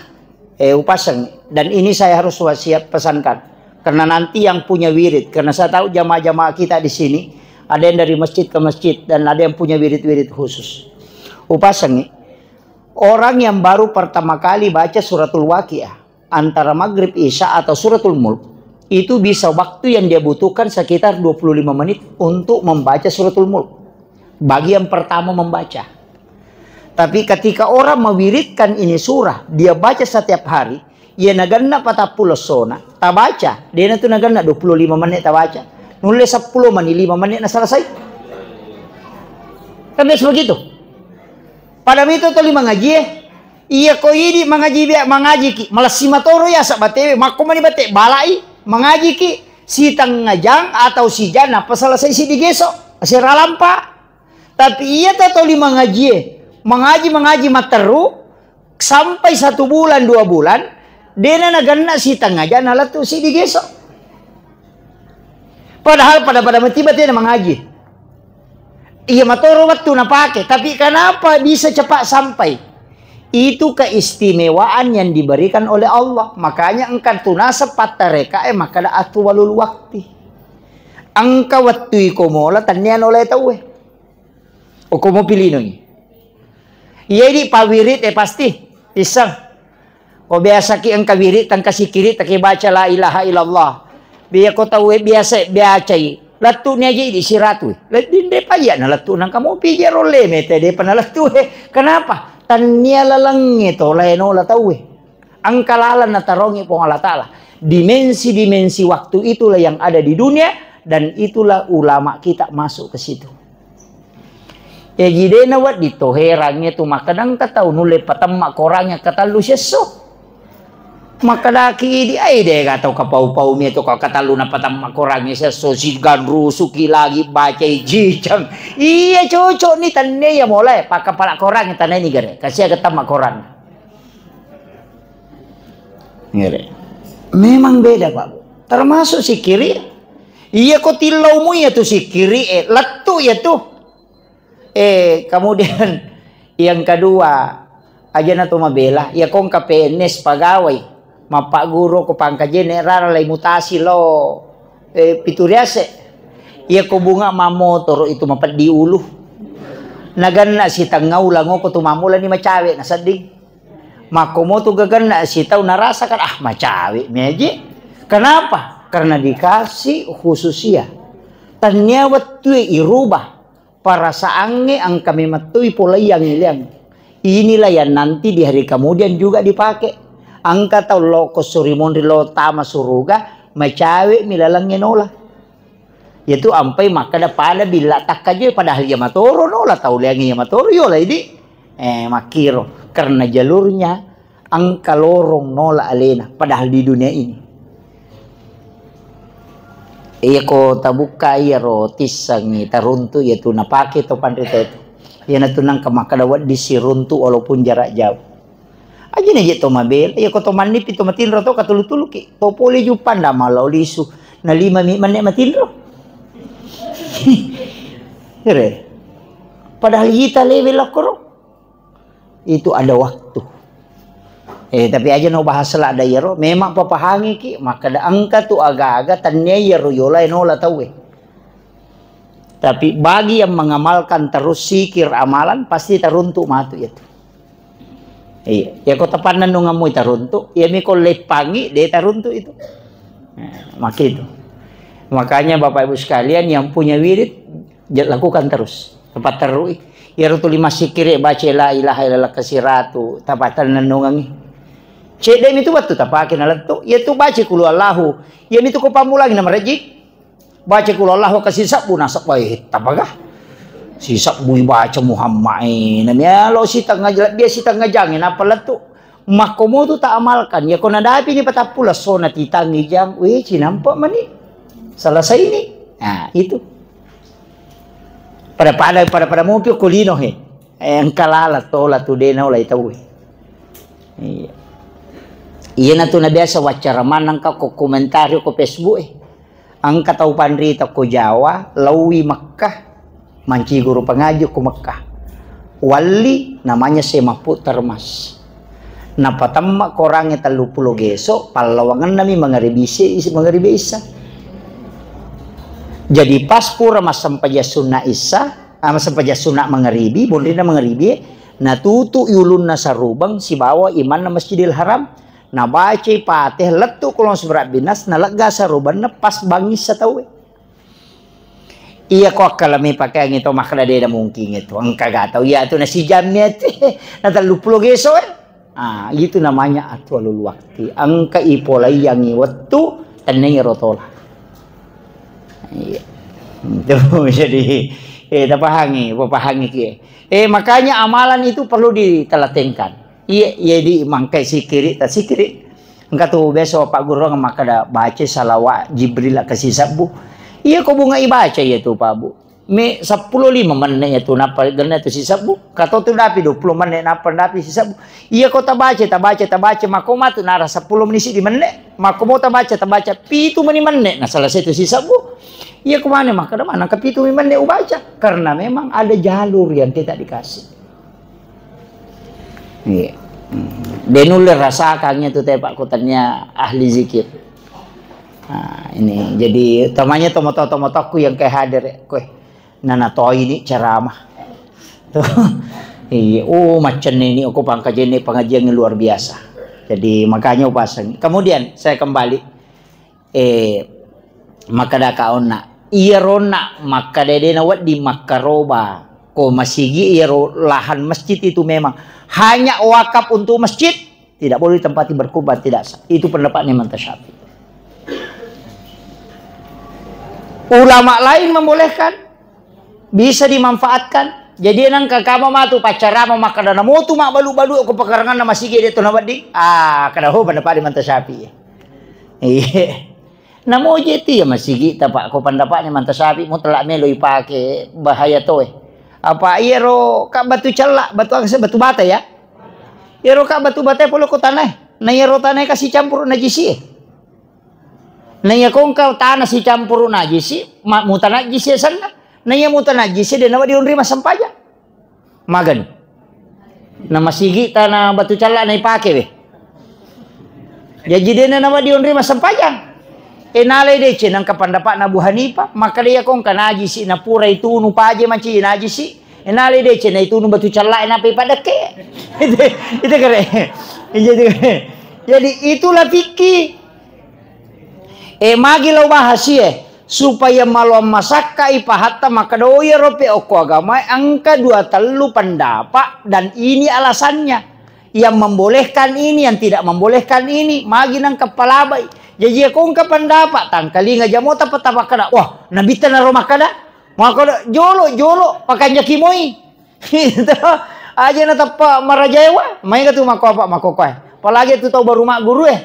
Eh, upasang. Dan ini saya harus wasiat pesankan. Karena nanti yang punya wirid, karena saya tahu jamaah-jamaah kita di sini, ada yang dari masjid ke masjid dan ada yang punya wirid-wirid khusus. Upasang, orang yang baru pertama kali baca suratul Waqiah, antara maghrib, isya, atau suratul Mulk, itu bisa waktu yang dia butuhkan sekitar dua puluh lima menit untuk membaca suratul Mulk. Bagi yang pertama membaca. Tapi ketika orang mewiridkan ini surah, dia baca setiap hari, ya naganna patappulo essona, tabaca, dia tu naganna dua puluh lima menit tabaca, nulle sepuluh menit, lima menit na selesai. Kan biasa begitu. Pada itu tu lima ngaji, eh. Iya ko idi mangaji bia-, mangajiki, malessi matoro iya sabbatewe, makko mani bate balai, mangajiki sitengnga jang atau sijang nappa selesai siddi geso, asera lampa. Tapi iya tau toli mangajie, mangaji, mangaji matteru, sampai satu bulan, dua bulan, dena nagenna sitengnga jang nalettu siddi geso. Padahal pada-pada matiba tena mangaji. Iya matoro wettu napake, tapi kenapa bisa cepat sampai? Itu keistimewaan yang diberikan oleh Allah. Makanya engka tu naseng pattarekae makkeda atuwalul wakti. Engka wettu iko mola tennia nolai tauwe. Okko mopi linoi. Iya idi pawirit e pasti isseng. Ko biasaki engka wirid, tengka sikiri, taki baca la ilaha illallah. Biya ko tau e biasa bacai. Lettu ni aja di siratu. Ledding de paya na lettu nang kamu pija rolle mete de pana lettu e. Kenapa? Tania lalengnge to laeno la tau e. Engka laleng natarongi Puang Allah Ta'ala. Dimensi-dimensi waktu itulah yang ada di dunia dan itulah ulama kita masuk ke situ. Jaji de nawedding to herangnge tu makkeda engka tau nulle patemma korangnge katellu siesso. Makkedaki idi, "Ai de ga tau kapau-pau mi tu kau katellu napatemma korangnge siesso, siganrusuki lagi bacai jijang." Iya cocok ni tenne ya mulai pakkapala korangnge tanai ni gare. Kasi aga temma korang. Ngere. Memang beda, Pak. Termasuk sikiri. Iya ko tillau mu ya tu sikiri e, lettu ya tu. Eh, kemudian yang kedua, aja na to mabela, ya kong K P N S pegawai, mappaguru ko pangkajene rara lai mutasi lo, eh, pituriase. Ya ko bunga mamotoro itu mapeddi ulu. Naganna sitengnga ulang ko tu mamulani macawe na sedding. Makkomotu gaganna sitau narasakan, ah, macawe mi aje. Kenapa? Karena dikasih khususia. Tania wettue irubah. Perasaangnge engka memettui polaiang ileang. Inilah yang nanti di hari kemudian juga dipakai. Engka tau loko surimonri lo tama suruga, macawe mi lalangnge nola. Yatu ampai makkeda pada billa takkaje, padahal iya matoro nola tau leangnge iya matoro yola idi. Eh, makkiro. Karena jalurnya engka lorong nola alena, padahal di dunia ini. Iya ko tabukka iyaro tissengi taruntu, iya tu napake to panrita itu. Iya natu nangka makkeda wedding siruntu walaupun jarak jauh. Aja na je to mabela, iya ko to mannipi to matinro to katulu-tuluki. To pole juppanda malao lisu, na lima mi menne matinro. Ere. Padahal ita lewe lakkoro. Itu ada waktu. Eh, tapi aja no bahas la ada iyaro, memang papahangiki, makkeda engka tu aga-aga tania iyaro yola nola tauwe. Tapi bagi yang mengamalkan terus zikir amalan, pasti taruntu matu itu. Iya, ya ko tapannennungammu taruntu, ya mi ko leppangi de taruntu itu. Nah, maka itu. Makanya Bapak Ibu sekalian yang punya wirid, ja-, lakukan terus. Tepat terui. Iyaro tuli massikiri baca la ilaha illallah kasiratu, tapatennennungangi. Cedde mi tu wettu tapake nalettu. Iya tu baca kulu Allahu. Iya mi tu ko pammulangi na marejik. Baca kulu Allahu kasi sabbu nasabbai tapaga. Si sabbu baca Muhammad e. Namialo sitengah jela-, dia sitengah jang e, napa lettu. Makkomotu ta amalkan. Ya ko nadapi ni patappu lessona titangi jang. Weh, cinampa mani. Selesai ni. Nah, itu. Pada-pada, pada-pada mopi ko lino he. Eh, engka lala tola tu dena olai tau he. Iya. Iya na tu na biasa waccara maneng ka ko komentari ko Facebook e. Engka tau panrita ko Jawa, laowi Mekkah, manci guru pengaji ko Mekkah. Walli namanya Syekh Mahfud Termas. Napatemma korangnge telluppulo geso, pallawangenna mi mangaribi isi, mangaribi isa. Jadi pas pura massempajang sunna isa, ah, massempajang sunna mangaribi, bonrina mangaribi, natutu ulunna sarubeng sibawa imanna Masjidil Haram, nabacai Fatihah lettu Qul a'udzu birabbinas, nalegga sarubenna pas bangissa tauwe. Iya ko akkalami pakeangngi to makkeda de na mungkin itu. Engka ga tau iya tu nasijammi ati. Na telluppulo geso e. Ah, itu namanya atwalul wakti. Engka ipolaiangi wettu tennai rotola. Iya. Itu jadi eh tapahangi, papahangi ki. Eh, makanya amalan itu perlu ditelatenkan. Iya, iya di mangkai sikiri, ta sikiri. Engka tu biasa Pak Guru makkada baca salawat Jibril ke sisebbu. Iya ko bunga ibaca iya tu Pak Bu. Me seppulo lima menne iya tu nappa genna tu sisebbu. Kato tu dapi dua puluh menne nappa dapi sisebbu. Iya ko tabaca, tabaca, tabaca, mako matu nara seppulo menit di menne. Mako mo tabaca, tabaca pitu meni menne. Nah, selesai tu sisebbu. Iya ko mana makkada mana ke pitu meni menne ubaca. Karena memang ada jalur yang kita dikasih. Iya. Hmm. De nulle rasakang itu te Pak kutannya ahli zikir. Nah, ini jadi utamanya tomoto-tomotokku yang kayak hadir ya, kue. Nana toi ini ceramah. Tuh. Iya, oh macam ini aku pangkajen ini pengajian yang luar biasa. Jadi makanya upasang. Kemudian saya kembali Eh, makkadaka onna. Iyaronna makkada de nawedding makkaroba ko masigi, iyaro lahan masjid itu memang hanya wakaf untuk masjid, tidak boleh ditempati berkurban, tidak sah. Itu pendapatnya Imam Syafi'i. Ulama lain membolehkan, bisa dimanfaatkan. Jadi nangka kama matu paccarama makkada namotu mabbalu-balu ko pekaranganna masigi de to nawedding. Ah, kada ho pendapat Imam Syafi'i. Iya. Namoje tu ya masigi ta Pak ko pendapatnya Imam Syafi'i mutlak melo ipake bahaya toe. Apa iyaro ka batu cella, batu akse, batu bata ya. Iyaro ka batu bata polo ko tanah. Nah iyaro tanah kasih campur najisi. Nah iya kongka tanah si campur najisi, ma-, mutanajisi senna. Nah iya mutanajisi de nawa dionri massempajang. Magani. Na masigi tana batu calla na ipake we. Jaji dena nawa dionri massempajang. E nalai deceng nangka pendapatna Abu Hanifah, makkada iya kongka najisi na pura itunu paje manci najisi. E nalai deceng na itunu batu calla na pe padekke. Itu, itu kere. Jadi, jadi itulah fikih. E magi lao bahas e. Supaya maloang masakkai pahatta makkeda, oh, iyaro pe okko agamae engka dua tellu pendapat dan ini alasannya. Yang membolehkan ini, yang tidak membolehkan ini, magi nengka palabai. Jaji ko engka pendapat, tangkalinga jamo tapa-tapa kada. Wah, nabitta naro makkeda, makkeda jolo, jolo, pakanjaki moi. Itu aja na teppa marajaewa, maega tu makko apa makko koe. Apalagi tu tau baru magguru e.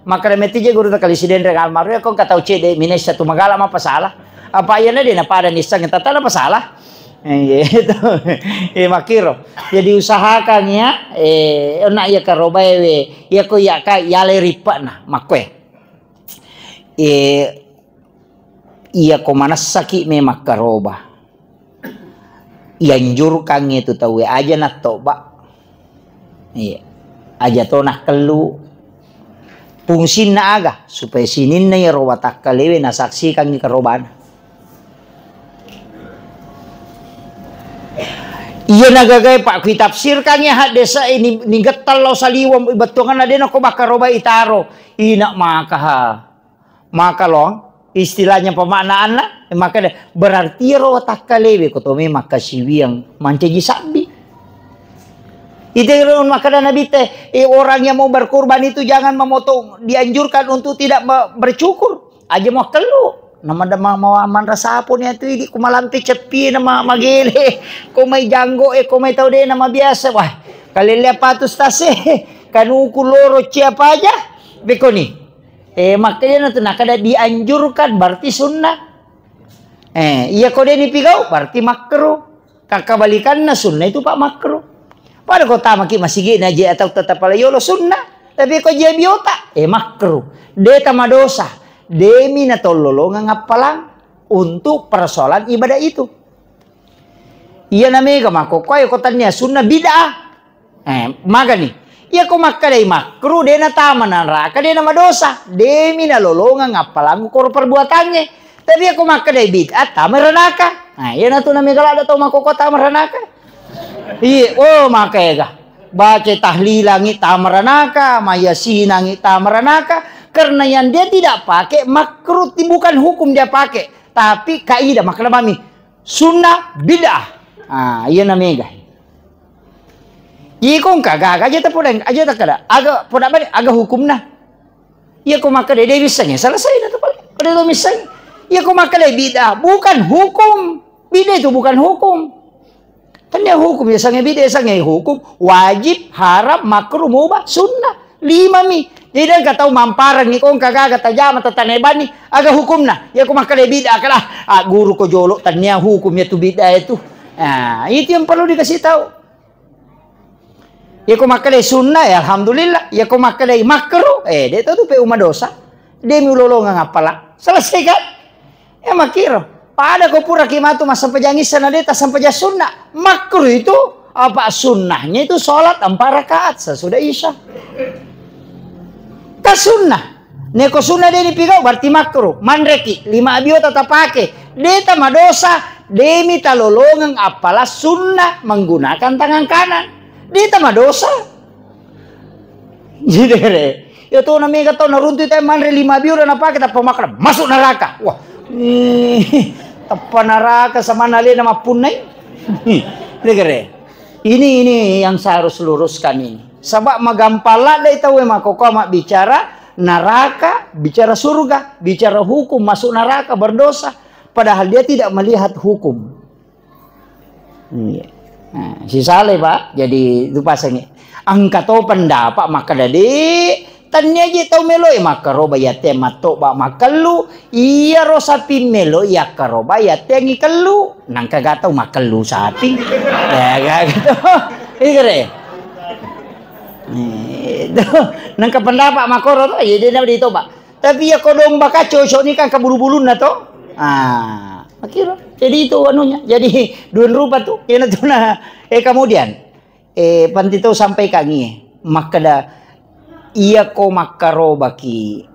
Makkeda metti je guru takali sidenreng almarhum, ko engka tau cedde minessa tu magala mapasala. Apa iyana de napada nisseng tata napasala. Eh, iya, itu. Eh, makkiro. Jadi usahakan ya, eh, onna iya karobae we, iya ko iya ka, iya le rippana, makkoe. Eh, iya ko manessaki memang karoba. Ianjurkangngi tu tauwe aja nattoba. Iya. Aja to nakkellu. Fungsinna aga? Supaya sininna iyaro watakkalewe nasaksikangngi karobana. Iya nagagae Pak, kui tafsirkangngi haddesa ini, ni gettal lao saliweng bettuanganna de nako bakkaroba itaro. Ina makaha. Maka lo, istilahnya pemaknaanna, maka de-, berarti ro watakkalewe ko to memang kasiwiang mancaji sabbi. Itu ro makkeda Nabi te, eh, orang yang mau berkurban itu jangan memotong, dianjurkan untuk tidak me-, bercukur. Aja mau kellu. Nama de-, ma-, mau manrasa pun itu idi kumalampe ceppi nama magele. Ko mai janggo e, ko mai tau de nama biasa. Wah, kalelle apa tu stase? Kanuku loro cia apa aja? Bekoni. Eh, makanya na tu nakada dianjurkan, berarti sunnah. Eh, iya ko de nipigau, berarti makruh. Kakabalikanna sunnah itu, Pak, makruh. Pada ko tamaki masigi na je atau tetap pala yolo sunnah. Tapi ko je biota, eh, makruh. De tamadosa. Demi na tololongang appalang untuk persoalan ibadah itu. Iya na mega makko, ko ayo ko tania sunnah bid'ah. Eh, magani. Iya ko makkedai makruh, de natama neraka, de namadosa. Demi nalolongang appalangngu koro perbuatangnge. Tapi iya ko makkedai bid'ah, tama ranaka. Nah, iya natu namega ladda tau makkokko tama ranaka. Iya, oh, maka ega. Baca tahlilangi tama ranaka, mayasinangi tama ranaka. Karena yang dia tidak pakai makruh, ti-, bukan hukum dia pakai, tapi kaidah. Makkeda mami, sunnah bid'ah. Ah, iya na mega. Iko engka gaga aja ta podang, aja ta kada. Aga poda bari, aga hukumna. Iya ko makkeda de wissengnge, selesai na tu pale. Pada to misseng. Iya ko makkeda bid'ah, bukan hukum. Bid'ah itu bukan hukum. Ini hukum, ya sange bid'ah, ya sange hukum, wajib, haram, makruh, mubah, sunnah. Lima mi. Jadi engka tau mamparengngi, ko engka gaga tajama, tatanai banni, aga hukumna? Ya ko makkeda bid'ah, kala, ah, guru ko jolo, tania hukum ya tu bid'ah itu. Nah, itu yang perlu dikasih tahu. Ya ko makkeda sunnah, ya alhamdulillah. Ya ko makkeda makruh, eh, de' to tu pe uma dosa. De' mi ulolongeng appala. Selesai kan? Ya makkiro. Pada ko pura ki matu massempajang issa na de' tassempajang sunna. Makruh itu apa sunnahnya itu sholat empat rakaat sesudah isya. Kan sunnah. Neko sunnah de' nipigau berarti makruh. Manreki lima abiota tapake. De' tamadosa. De' mi talolongeng appala sunnah menggunakan tangan kanan. De' tamadosa. Jidere. Ya to na mega tau naruntu te manre lima biura napake tappa makkeda masuk neraka. Wah. Ih, tappa neraka samanna alena mappunnai. Degere. Ini, ini yang saya harus luruskan ini. Sebab magampang ladde tau e makkokkoe mabbicara neraka, bicara surga, bicara hukum masuk neraka berdosa. Padahal dia tidak melihat hukum. Iya. Nah, sisalai, Pak. Jadi, itu pasangi. Engka to pendapat makkeda, "De', tania je tau melo e makkaroba yate mattoba makkellu, iyaro sapi melo yakkaroba yate ngikellu." Nangka ga tau makkellu sapi. Ya, ga gitu. Iya, kere. Itu. Nangka pendapat makkoro to, ya, dia nama ditoba. Tapi ya ko domba ka cocok ni kan ke bulu-bulunna to. Ah, makkiro. Jadi itu anunya. Jadi dua rupa tu. Iyana tu na, eh, kemudian, eh, panti tau sampaikan iya. Makkeda iya ko makkarobaki.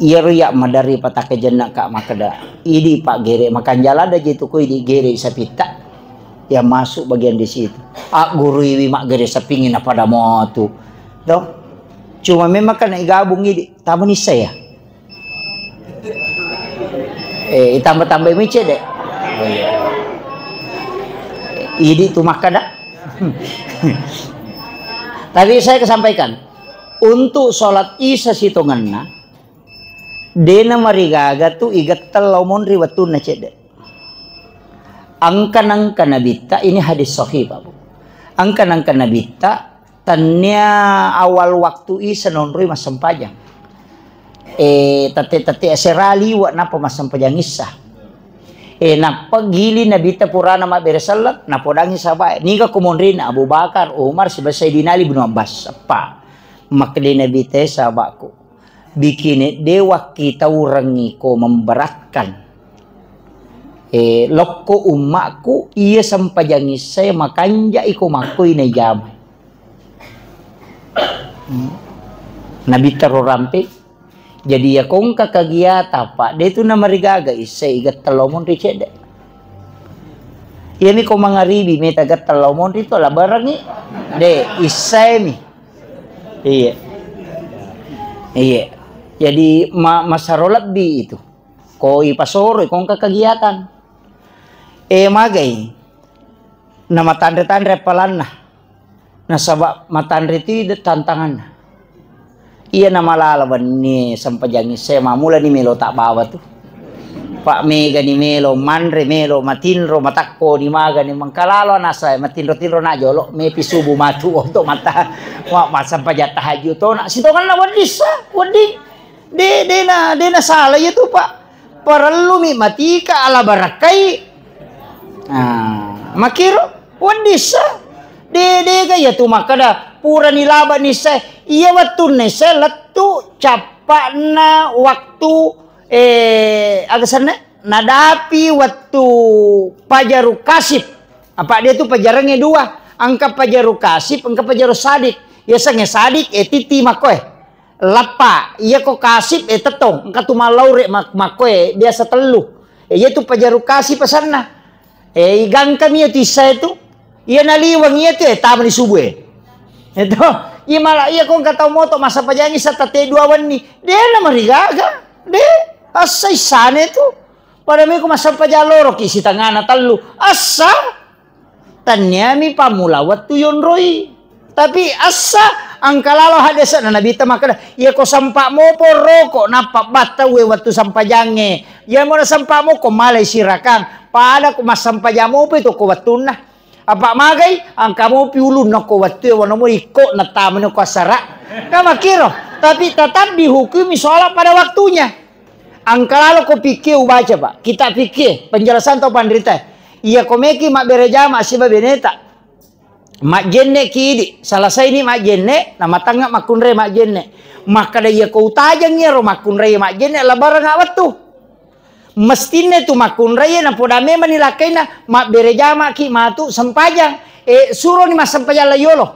Iyaro iya madari patakkajenna ka makkeda. Idi pak gere makanjala da je tu ko idi gere sapitta. Ya masuk bagian di situ. Agguruiwi maggere sapingi na pada motu. To. Cuma memang kan igabung idi. Tama ni saya. Eh, tambah-tambah mi cedde. Idi tu makkeda. Tapi saya kesampaikan, untuk sholat isya sitongenna, dena marigaga tu igetteng lao monri wettunna cedde. Angka nangka nabitta, ini hadis sahih, Pak Bu. Angka nangka nabitta, Tania awal waktu isya nonroi massempajang. Eh, tette-tette asera liwa nappa massempajang isya. Eh, nappa gili Nabitta purana mabbere selleng, napodangi sahabat. Niga ko monrina Abu Bakar, Umar, siba Sayyidina Ali bin Abbas. Eppa. Makkeda Nabitta, "Eh, sahabatku, bikine de wakkitaurengngi ko memberatkan. Eh, lokko ummakku, iya sempajang isya makanja iko makkoi naijamai." Hmm. Nabitta ro rampe. Jadi iya kongka kegiatan, Pak, de tu namarigaga isya igetteng lao monri cedde. Iyami ko mangaribi meta getteng lao monri tu labarangi. De, isyaimi. Iya. Iya. Jadi ma-, masaro lebbi itu. Ko ipasoro, ko engka kegiatan. Eh, magai. Namatanre-tanre appalanna. Nasaba matanre tu de tantanganna. Iya namalala wenni sempajang isya mamula ni melo tak bawa tu. Pak mega ni melo, manre melo, matinro, matakko ni maga ni mengkalalo nasa matinro-tinro na jolo, mepi subuh matu oto mata. Wa, massempajang tahajud to na sitonganna weddissa, wedding. De, dena, dena salah iya tu, Pak. Parellumi matika ala barakkai. Ah, makiro weddissa. De, dega iya tu makkeda purani laba nissai. Iya wettunna issai lettu cappa'na waktu, eh, aga senna? Nadapi wettu pajaru kasib. Apa dia tu pajarangnge dua. Engka pajaru kasib, engka pajaru sadik. Yasengnge sadik, eh, titi makkoe. Lappa, iya ko kasib, eh, tettong, engka tu mallaure mak-, makkoe biasa tellu. Eh, iya tu pajaru kasib asenna. Eh, igangkami iya tu issae tu. Iya naliweng iya tu, eh, tamani subuh, eh. Itu, iya mala, iya ko engka tau moto massempajang isya tette dua wenni. De namarigaga. De, assa issane tu. Pada meko massempajang loroki sitengana tellu. Assa. Tanniami pammula wettu yonroi. Tapi assa engka lalo haddese'na Nabitta makkeda, "Iyako sempa mopo roko nappa battauwe wettu sempajangnge. Iyamo na sempa moko malai sirakang, Pada ko massempajang mopi to ko wettunna. Apa magai, angka mopi ulunna ko wettu e, wano mo ikko nattamani ko asara. Kan makkiro, tapi tetap dihukumi sholat pada waktunya. Angka lalo ko fikih ubaca, Pak. Kitab fikih, penjelasan tau panrita. Iya ko meki mabbere jama siba beneta. Majjenne ki idi, selesai ni majjenne, namatangnga makkunrai majjenne. Makkada iya ko utajang iyaro makkunrai majjenne, labarang wettu. Mestinna tu makkunrai napoda memang ni lakkaina, mabbere jama ki matu sempajang. E, suroni massempajang la yolo.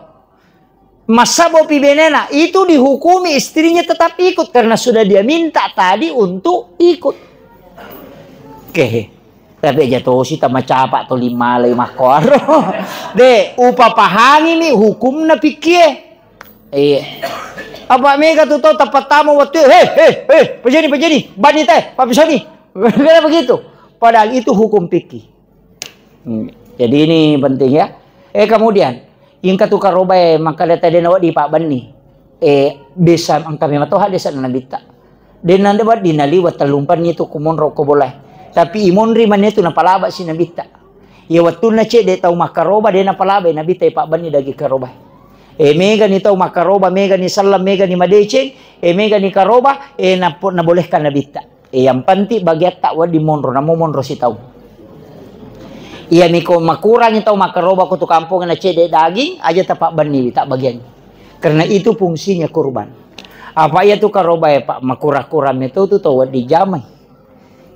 Massabo pi benena, itu dihukumi istrinya tetap ikut karena sudah dia minta tadi untuk ikut. Oke. Tapi aja tosi tamacapa to limalai makkoaro. De, upapahangimi hukumna pikkie. Iya. Apa mega tu tau tapattama waktu, "He, he, he, pajani, pajani, bani teh, papisani." Kira begitu. Padahal itu hukum fikih. Hmm. Jadi ini penting ya. Eh, kemudian, ingka tu karobae maka data dena wadi Pak Bani. Eh, bisa engka memang toha desa nabitta. Dena nda wadi naliwa tellumpanni tu kumonro ko bolai. Tapi imonri mane tu napalaba si nabitta. Iya wettunna cedde tau makkaroba, de napalabai nabitta, e, pabbenni daging karoba. E, megani tau makkaroba, megani selleng, megani madeceng, e, megani karoba, e, napo-, nabolehkan nabitta. E, yang penting bagiatta wedding monro, namo monro sitaung. Iya miko makurangi tau makkaroba ko tu kampong na cedde daging, aja tapabbenniwi, tak bagiangi. Karena itu fungsinya kurban. Apa iya tu karoba e, Pak, makura-kura meto tu tau wedding jamai.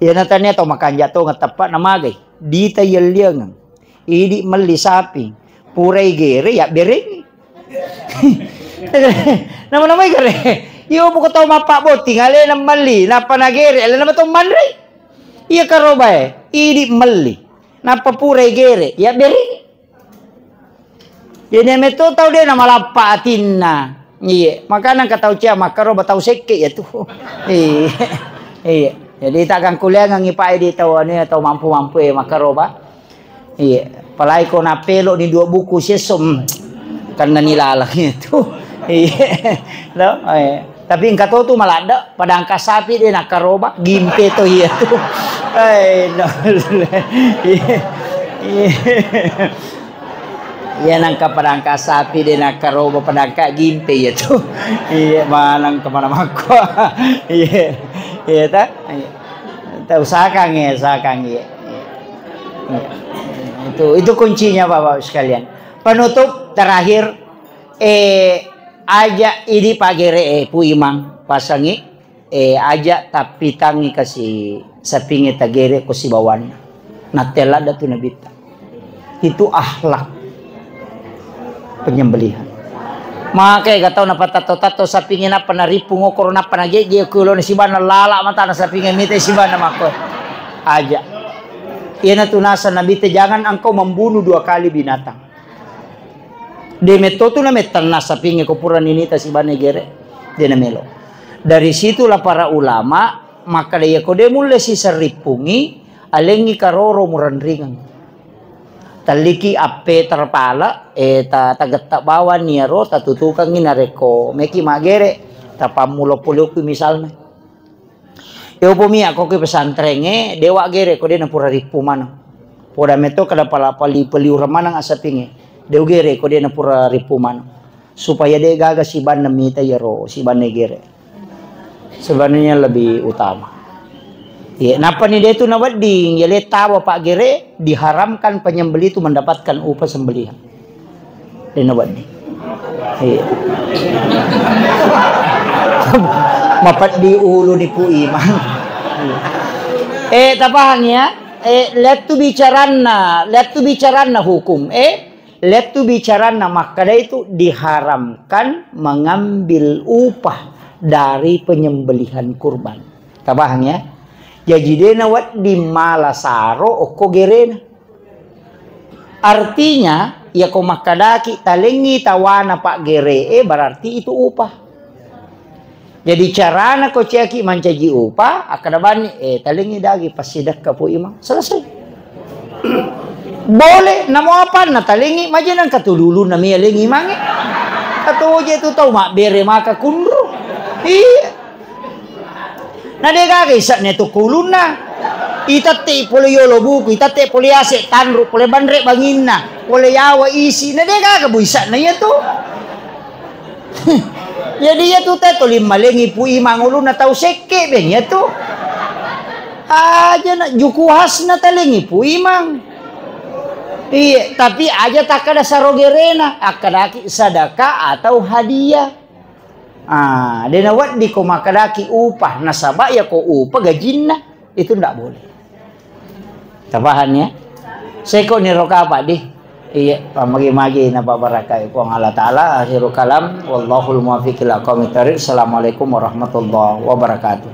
Iya natania tau makanja tongeng teppa namagai. Dita yelliangeng. Idi melli sapi, purai gere, yabberengi. Nama-namai gere. Iyo, buka tau mappabbotting, alena melli, nappa nagere, alena mato manrei. Iya karobae, idi melli, nappa purai gere, yabberengi. Jadi meto tau de namalappa atinna. Iye, makana engka tau cia makkaroba tau sekke ya tu. Iye. Iye. Jadi tak gangkuliangengi pae di tau anu ya, tau mampu-mampu e makkaroba. Iya, apalagi ko nappelo ni dua buku siesso, mm, karena ni laleng itu. Iya. No? Eh, tapi engka to tu maladde, padangka sapi de nakkaroba, gimpe to iya tu. Eh, no. Iya. Iya. Iya, nangka padangka sapi de nakkaroba, padangka gimpe iya tu. Iya, manang kemana makko. Iya. Iya, ta? Iya. Ta usahakan ya, usahakan ya. Itu, itu kuncinya, Bapak Ibu sekalian. Penutup terakhir, eh, aja idi pagere, eh, Pu Imang, pasangi, eh, aja tappitangi kasi sapinge tagere ko sibawanna. Nattella datu nabitta. Itu akhlak penyembelihan. Maka ega tau napatatto-tatto sapinge nappa narippung okoro nappa nagejje ko ulona sibanna lala matana sapinge mita sibanna makko. Aja. Iyanatu nasa Nabitta, "Jangan engkau membunuh dua kali binatang." De metto tu namettenna sapinge ko pura ninita sibanna gere. De namelo. Dari situlah para ulama makkeda, iya ko de mulle siserrippungi, alengngi karoro murenringeng. Telliki appe terpale, eh, ta-, tagetta bawang iyaro tatutukengngi narekko meki maggere, tapammulo polioki misalna. Iya upomi akko ki pesantrengnge, dewa gere ko de napura rippu maneng. Poda metto kada pala pali peliureng maneng asapingnge. De ugere ko de napura rippu maneng. Supaya de gaga sibanna mita iyaro, sibanna gere. Sebenarnya lebih utama. Iya, nappa ni de tu nawedding, iya le tawa paggere, diharamkan penyembelih itu mendapatkan upah sembelihan. De nawedding. Iya. Mapeddi ulu ni Pu Imang. Eh, tapahang ya? Eh, lettu bicaranna, lettu bicaranna hukum. Eh, Lettu bicaranna makkeda itu diharamkan mengambil upah dari penyembelihan kurban. Tabahang ya. Jaji de nawedding mala saro okko gerena. Artinya, yako makkedaki talengngi tawana paggeree, berarti itu upah. Jadi carana ko ciaki mancaji upa, akkeda bani, eh, talengi dagi passidekka Pu Imang. Selesai. Boleh, namo apanna talengi, majenang katululunna mi alengi mange. Katoje tu tau mabbere maka kunru. Iya. Na de gaga isakne tu kulunna. Itette pole yolo buku, itette pole ase tanru, pole banre banginna, pole yawa isi, na de gaga buisana iya tu. Jadi iya tu te tuli malengi Pu Imang uluna tau sekke beng iya tu. Aja na juku khasna talengi Pu Imang. Iya, tapi aja takkada sarogerena, akkadaki sedekah atau hadiah. Ah, de naweddiko makkadaki upah, nasaba iya ko upah gajinna, itu ndak boleh. Tapahang ya? Seko ni roka apa di? Iya, pamagi-magi napa barakai Puang Allah Ta'ala. Akhirul kalam, wallahul muwaffiq ila aqwamit thariq. Assalamualaikum warahmatullahi wabarakatuh.